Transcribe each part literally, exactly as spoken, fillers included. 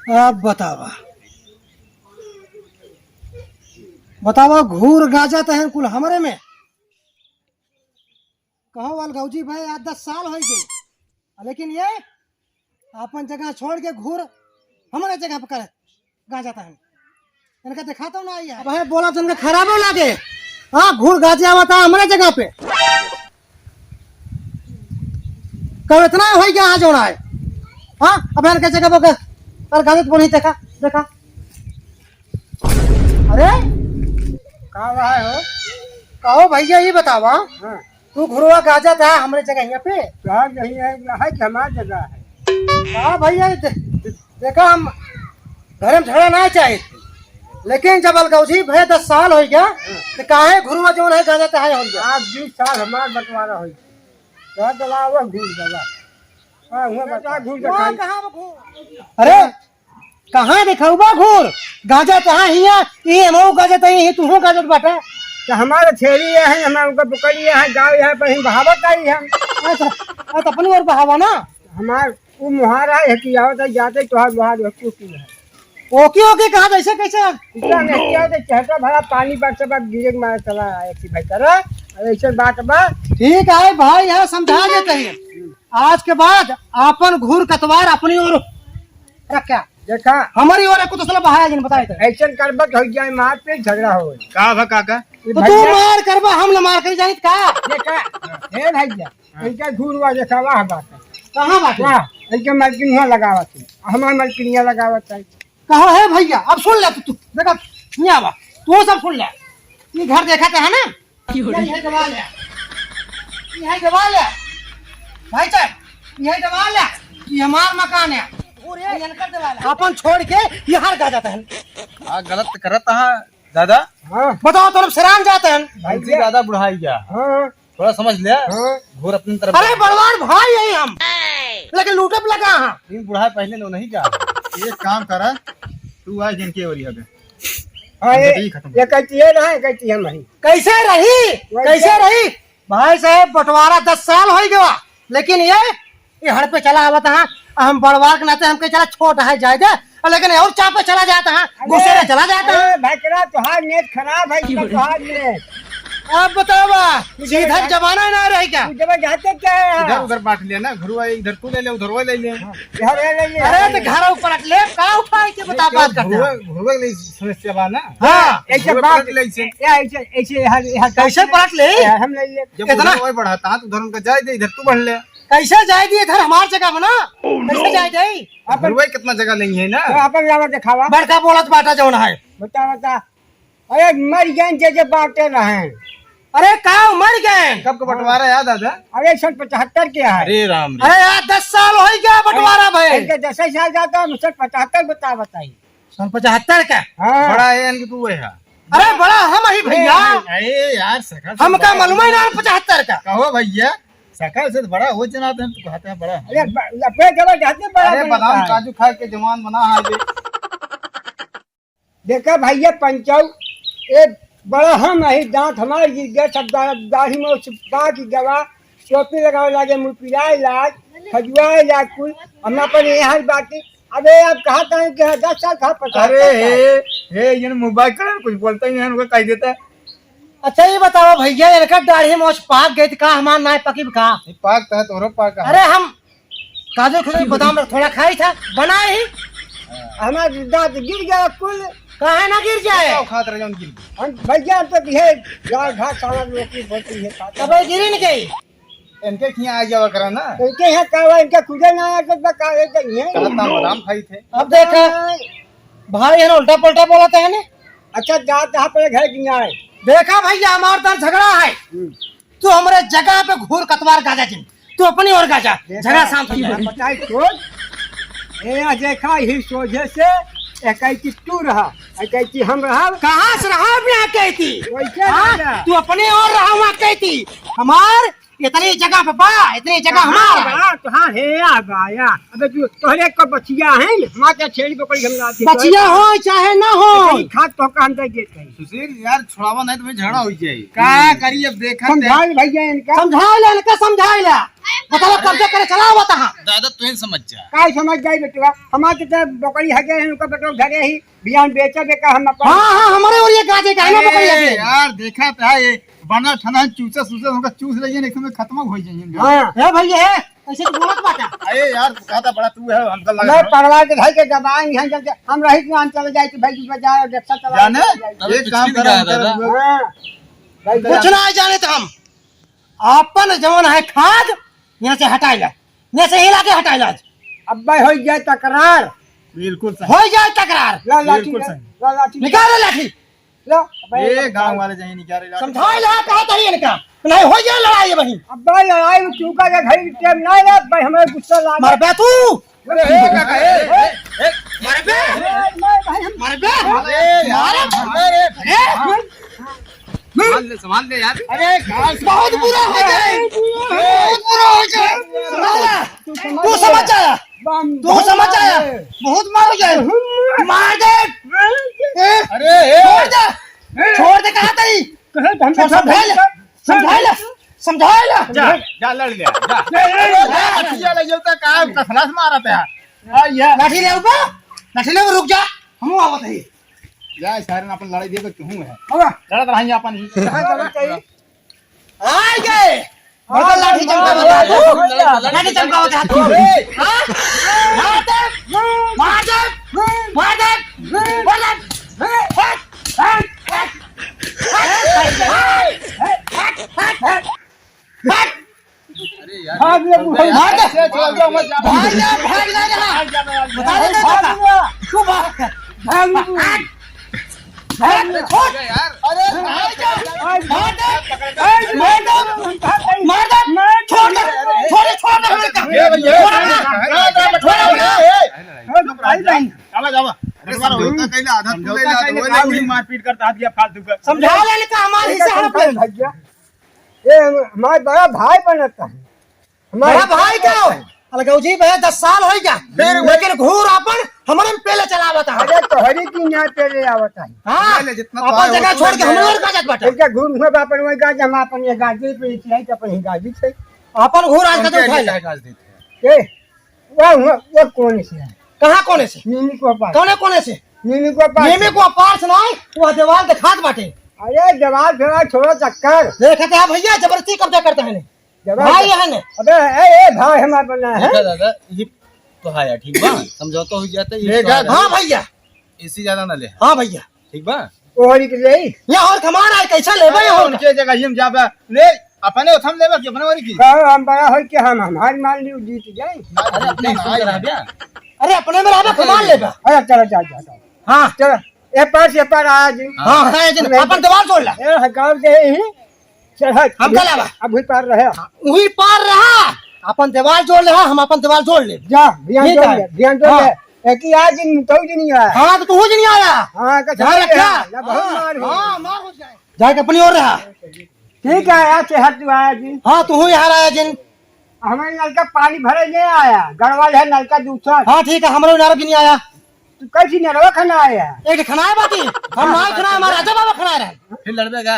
अब बतावा, बतावा, घूर गाजत हैं कुल हमरे में। कहो अलगौजी भाई, आज दस साल होइ गए, लेकिन ये आपन जगह छोड़ के घूर हमरे जगह पे करे गाजत हैं। इनका देखात ना आई है। अब है बोला तो इनका खराबो लागे। हाँ, घूर गाजे आवता हमरे जगह पे। कब इतना होइ गया, आज होना है? हाँ, अब इनके जगह पे और गाजत बोली, देखा, देखा। अरे, का रहा है हो? कहो भैया, ये बतावा, हाँ। तू घुरवा गाजत है हमरे जगह यहाँ पे? तोहार जगह है, है कि हमार जगह है? हाँ भैया, ये दे-, दे-, देखा, हम घरे में झगड़ा ना चाहे, लेकिन जब अलगौजी भए दस साल होइ गया, तो काहे घुरवा जौन है गाजत है होइ गया? आज बीस साल हमार बंटवारा होइ गया। तो चला वो घूर दवा। हाँ, हुआ बता, घूर वहाँ दिखाई। कहाँ वो घूर? अरे, कहाँ देखाउबा घूर? गाजत है हियाँ, ये हमहू गाजत है, ये तुहू गाजत बाटा। तो हमारे छेड़ी ये है, हमारे उनका पकड़ी ये है, गाँव यहाँ पर ही बहावत आई है। अच्छा, अच्छा, अपनी ओर बहावा ना। हमार वो मुहारा है कि आवत है, जाते तोहार मुहार है, कुछ नहीं है। ओके, ओके, कहाँ कैसे, कैसे? इतना नहीं किया तो चहटा भरा पानी पर से बात गिरे के मारे चला आए कि भाई करा, अरे ऐसे बात बा। ठीक है भाई, यहाँ समझा देते हैं। आज के बाद आपन घूर कतवार अपनी ओर रखा। देखा। हमारी ओर कुछ दूसरा बहाया जिन बताए थे। ऐसन करबा तो हो जाए, मार पे झगड़ा हो। का भा काका? तो तू भैया। मार करबा, हम न मार कर जानित का? देखा, हे भैया, हाँ। इनका घूर हुआ देखा, वाह बात है। कहाँ बात है? वाह, इनके मलकिन हुआ लगावत है, हमार मलकिनिया लगावत है। कहो हे भैया, अब सुन ले तू, तू, देखा, हियाँ आवा, तू सब सुन ले। ये घर देखा था, है ना? क्यों रे? ये है दीवाल है। ये है दीवाल है। भाई साहब, ये है दीवाल है। ये हमार मकान है। ये इनकर दीवाल है। अपन छोड़ के ये हर गा जाता है। हाँ, गलत करत है दादा। हाँ। बताओ, तो अब सरान जाते हैं। भाई तुलसी ज्यादा बुढ़ाई गया। हाँ। थोड़ा समझ ले। हाँ। घूर अपनी तरफ। अरे बड़वार भाई है हम, लेकिन लूटे पे लगा हाँ। इन बुढ़ाई पहले लो नहीं क्या? एक काम करा, तू आ जिनके ओरी हबे। हाँ, ये, ये खत्म। ये कहती है ना, ये कहती है हम नहीं। कैसे रही? वैसे कैसे रही? भाई साहब, बंटवारा दस साल होइ गवा, लेकिन ये, ये हड़ पे चला आवत है। हम बड़वार के नाते हमके चला छोट है, जाए दे, और लेकिन और चापे चला जाता है, अरे, गुस्से में चला जाता है। अरे भकरा, तोहार नेट खराब है, इसका तोहार नेट। अब बतावा, सीधा जमाना ही ना रही क्या? तू जब जाते क्या है? इधर उधर बांट लिया ना, घरुआ इधर तू ले ले, उधर वो ले ले। हाँ, इधर ये ले ले। अरे तो घर ऊपर रख ले, का उठाए के बता, बात करते हैं। घरुआ, घरुआ ले समस्या बा ना। हाँ। ऐसे घरुआ बात पलट ले ऐसे। या ऐसे, ऐसे हर, हर कैसे पलट ले? हम ले ले। जब इतना उधर वो बढ़ाता है, तो उधर उनका जाए दे, इधर तू बढ़ ले। कैसे जाए दे इधर हमार जगह बना? Oh, कैसे no। जाए दे? अपन घरुआ कितना जगह लेंगे ना? तो अपन लावा दिखावा। बड़का बोलत बाटा जौन है। बता, बता। अरे मर गए जे जे बाटे रहे। अरे का मर गए? कब का बंटवारा याद आता? अरे सन पचहत्तर के है। अरे राम रे। अरे यार दस साल होइ गया बंटवारा भए। इनके दस साल जाता है, सन पचहत्तर बता बताई। सन पचहत्तर का? हाँ। बड़ा है इनके तू है। अरे बड़ा हम ही भैया। अरे यार सकल से हमका बड़ा मालूम है ना पचहत्तर का। कहो भैया, सकल से तो बड़ा हो जना, तो कहते हैं बड़ा। अरे ब-, अपने जगह जाते बड़ा अरे बड़ा बादाम है। काजू खाए के जवान बना है बे। देखा भैया पंचऊ, ए बड़ा हम अही दांत हमार गिर गए, सब दा-, दाढ़ी में उस बाकी गवा, टोपी लगावे लागे, मुँह पिराए लाग, खजुआए लाग कुल, हम अपन ये हाल बाटी। अबे आप कहा था कि हाँ, दस साल कहा पचास अरे साल। हे, हे, ये मोबाइल कर कुछ बोलता ही नहीं, उनको कह देता है। अच्छा ये बतावा भैया, इनका दाढ़ी मोछ पाक गई थी का, हमार नाय पकी का? नहीं, पाक तो है, तोहरो पाक है। अरे हम काजू खुजू बादाम थोड़ा खाई था, बनाए ही। हमार दांत गिर गया कुल। काहे ना गिर जाए? क्या खात रहे उनकी? हम भैया तो ये गाय घास सारा रोटी बोलती है खाते। तब गिरी न गई। इनके खिया आ जावा करा ना। इनके यहाँ का हुआ, इनका खुदे ना आया तो का है तो ये। कहता बादाम खाई थे। अब देखा, भाई है ना उल्टा पलटा बोलता है ना। अच्छा जा, जा अपने घर की आए। देखा भैया, हमार तार झगड़ा है। हम्म। तू हमरे जगह पे घूर कतवार गाजा जिन, तू अपनी ओर गाजा, देखा, झगड़ा शांत हो जाए। बताई तो, ए, आ देखा, ही सोझे से, ए, कहती तू रहा, ए, कहती हम रहा। कहाँ से रहा मैं कहती? वैसे हाँ? रहा। तू अपनी ओर रहा वहाँ कहती। हमार इतनी जगह पे बा, इतनी जगह कहाँ हमार है। बा? कहाँ है? आ बा, या। अबे तू, तोहरे को बचिया है, हमार के छेड़ी पकड़ी हम लाते। बचिया हो चाहे ना हो। इतनी खाद तो का हम दे देते हैं। सुशील, यार, छुड़ावा नहीं तो भाई झगड़ा हो जाए। का करी अब देखा समझाई भैया इनका। समझाई ला इनका, समझाई ला। बतावा, कब्जा करे चला हुआ था। दादा, तू ही समझ जा। काय समझ जाई बेटवा? हमार तो बकरी हगे है, उनका बेटवा घरे ही बियान बेचा बेका हम अपन। हाँ, हाँ, हमारे और ये गाजे का है ना अरे बकरी हगे। यार, देखा था ये बना ठना चूसा सूसा उनका चूस लेंगे, नहीं तो खत्म हो जाएंगे। हाँ। ए भैया, ए, ऐसे तो बोलत बाटा। अरे यार, कहता बड़ा तू है, हमका लगा मैं है। पगला के भाई के दबाएंगे, हम चल के, हम रहित में हम चले जाए तो भाई जी बजाए और रिक्शा चला जाने? चले जाए। अरे एक कुछ काम नहीं करा, जाने हम दादा। चले हाँ। भाई कुछ ना जाने तो हम। आपन जवन है खाद, यहाँ से हटाइला, यहाँ से हिला के हटाइला आज। अब्बे हो जाए तकरार। बिल्कुल सही। हो जाए तकरार। ला लाठी बिल्कुल ला, सही। ला लाठी। निकाल ला लाठी। ला, अब्बे ये ला। गांव वाले जाइए निकाल ला। समझाइला, कहा था इनका, नहीं हो जाए लड़ाई वहीं। अब्बे लड़ाई में चूका के घर के टाइम ना रे, अब्बे हमें गुस्सा लागे। मरबे तू। अरे, ए, काका, ए, ए, ए, मरबे। ए, ए, भाई, हम मरबे। अरे, यार, मारे। अरे, अरे। संभाल ले, संभाल ले यार। अरे, बहुत बुरा हो जाए, बहुत बुरा हो जाए। संभाल ले। तू समझ आया, तू समझ आया, बहुत मार हो जाए। मार दे। ए, अरे, ए। छोड़ दे, छोड़ दे, कहा था ही? कहे तो हम छोड़, समझा ले। समझाइला, समझाइला। जा, जा लड़ ले, जा। नहीं, नहीं, नहीं। अरे, लाठी ले, ये तो का कसला से मारत है। आ, ये। लाठी ले ऊपर, लाठी ले, रुक जा, हम आवत है। जा, सारे अपन लड़ाई दे तो क्यों है? अब लड़त रहिए अपन ही। कहाँ लड़त है? आ गए। बड़ा लाठी चमका बता। लाठी चमका बता। हाँ? मार दे, मार दे, मार दे, मार दे। अरे यार, भाग ले, भाग ले। भाग जा, भाग जा, भाग जा। बता दे, भाग जा। तू भाग। भाग ले। भाग ले, छोड़। अरे, भाग जा। भाग जा। भाग जा। मार दे। छोड़ दे। छोड़ दे, छोड़ दे, छोड़ दे। ये भैया। छोड़ दे। छोड़ दे। ए, ए, ए। अरे, भाई, भाई। जावा, जावा। अरे, समझौता कैला, आधा तू समझौता कैला, कैले, तो का बोले। मारपीट करता हाथ गया फालतू का। समझा ले, इनका हमारे हिस्सा हड़प ले। भैया, ये हमारे बड़ा भाई बनता है। हमारे बड़ा भाई का हो? अलगौजी भैया दस साल हो गया, फिर लेकिन घूर आपन हमरे में पेले चलावत है। अरे तोहरी की ना पेले आवत है। हाँ, ले, ले, जितना अपन पाए जगह उतना छोड़ के ले। हमरे और का जात बाटे। इनका घूर हुआ बापन वही गाज, हम अपन ये गाजी पे इतिहास अपन ही गाजी थे। अपन घूर आज उनके उठा ले। लिए गाज देते हैं। ए, वो हुआ, वो कौन से है? कहाँ कौन से? नीमी को पास। कौने कौने से? नीमी को पास। नीमी को पास ना, वो दीवार दिखात बाटे। अरे दीवार, दीवार छोड़ो चक्कर। देखते हैं भैया, जबरदस्ती कब्जा करते हैं। जबरदस्ती। भाई है ना? अबे, ए, ए, भाई हमारा बना है। देखा दादा, ये तो है यार, ठीक बा? समझौता हो जाता है, ये देखा तो है। हाँ भैया। इससे ज्यादा ना ले। हाँ भैया। ठीक बा? ओहरी के ले। या और कमान आए, कैसा लेबे या और? उनके जगह ही हम जाबे। ले, अपने उठम लेबे कि अपने ओरी की? कहो, हम बड़ा होई के हम, हमारी मान ली जीत जाए। अरे, अपने में रहबे। अरे, अपने में रहबे, कमान लेबे। अरे, चलो, चलो, चलो, चलो। हाँ। चलो, ए पार से पार आया जी। हाँ, हाँ, ये जिन, अपन दीवार जोड़ ला। ए, हकाल दे ही। चल, हट। हम का लावा? अब वही पार रहे। हाँ, वही पार रहा। अपन दीवार जोड़ ले, हाँ, हम अपन दीवार जोड़ ले। जा, ध्यान ठीक जोड़ है। ले, ध्यान जोड़ हाँ। ले। एक ही आज दिन, तू दिन ही आया। हाँ, तो तू ही दिन ही आया। हाँ, तो ध्यान चल रखा। रहा, ना बहुत हाँ, मार हो। हाँ, मार हो जाए। जाके अपनी ओर रहा। ठीक है, यहाँ से हट चुका है जी। हाँ, तू ही यहाँ रहा जिन। हमारे नलका पानी भरे नहीं आया, गड़बड़ है नलका दूसरा। हाँ, ठीक है, हमारे नरक नहीं आया। तू कैसी नरवा खाना आया? एक खनाए बाटी, हम ना खनाए, हमारा राजा बाबा खनाए रहे। फिर लड़बे का?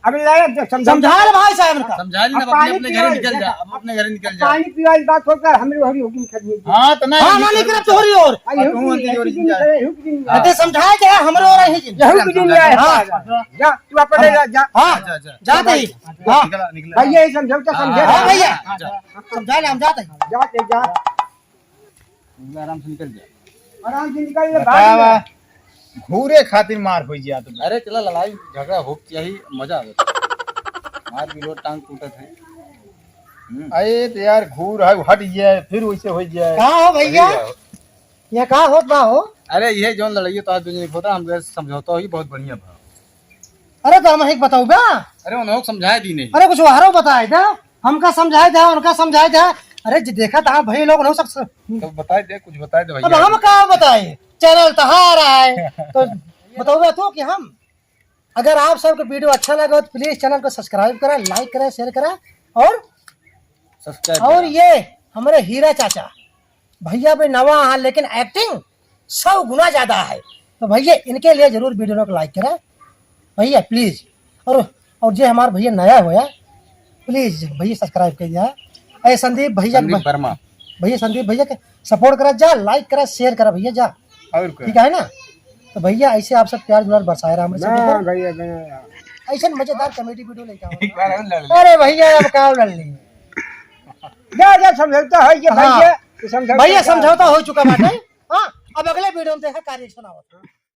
अबे लड़े, समझा समझा ले भाई साहब इनका। समझा ले, अब अब अपने, पानी अपने पीवा, घर निकल जा, अब अपने घर निकल जा। पानी पीवा की बात होकर हमरे हरी होगी निकल गई। हाँ, तो नहीं, हाँ, ना निकल तो हो रही और। अरे, अब तू होती हो रही जा। अरे, रुक जा। अरे, समझाए क्या, हमरे और ही जिन। यहू की जिन जाए। हाँ। जा, तू अपन जा, जा। हाँ, जा, जा। जाते ही। हाँ। निकला, निकला। भैया, ये समझौता समझे। हाँ, भैया। हाँ, जा। समझा ले, हम जाते हैं। जाते, जा। आराम से निकल जा। आराम से निकल ले, बतावा, भाग ले। घूरे खातिर मार हो गया तो। अरे चला, लड़ाई झगड़ा हो चाहिए, मजा आवे। मार भी लो, टांग टूटत है। हम्म। अरे तो यार, घूर है, हट गया, फिर वैसे हो गया। का हो भैया? अरे यार। ये का होत बा हो? अरे ये जौन लड़ाई तो आज दुनिया होता, हम समझौता हो, बहुत बढ़िया बा। अरे तो हम एक बताऊ बा। अरे उन्होंने समझाए दी नहीं। अरे कुछ वहरो बताए दा, हमका समझाए दा, उनका समझाए दा। अरे जी देखा था भाई लोग, उन्होंने सब तो बताए दे, कुछ बताए दे अब भैया। हम का बताए, चैनल तहार आए तो बताऊ बा तू कि हम। अगर आप सबको वीडियो अच्छा लगे हो तो प्लीज चैनल को सब्सक्राइब करें, लाइक करें, शेयर करें और सब्सक्राइब और करें। ये हमारे हीरा चाचा भैया भी नवा है लेकिन एक्टिंग सौ गुना ज्यादा है, तो भैया इनके लिए जरूर वीडियो को लाइक करें भैया प्लीज। और और जे हमार भैया नया होया प्लीज भैया सब्सक्राइब कर दिया। ए संदीप भैया, संदीप वर्मा। भैया संदीप भैया के सपोर्ट करा जा, लाइक करा, शेयर करा भैया जा। और का? ठीक है ना? तो भैया ऐसे आप सब प्यार दुलार बरसाए रहा हमरे सब ना ऊपर। भैया, भैया। ऐसे मजेदार कॉमेडी वीडियो लेके आओ। एक बार और लड़ ले। अरे भैया अब का लड़ ली? जा, जा, समझौता है ये हाँ। भैया, ये समझौता भैया क्या? समझौता हो चुका बाटे। हाँ, अब अगले वीडियो में देखा का रिएक्शन आवत।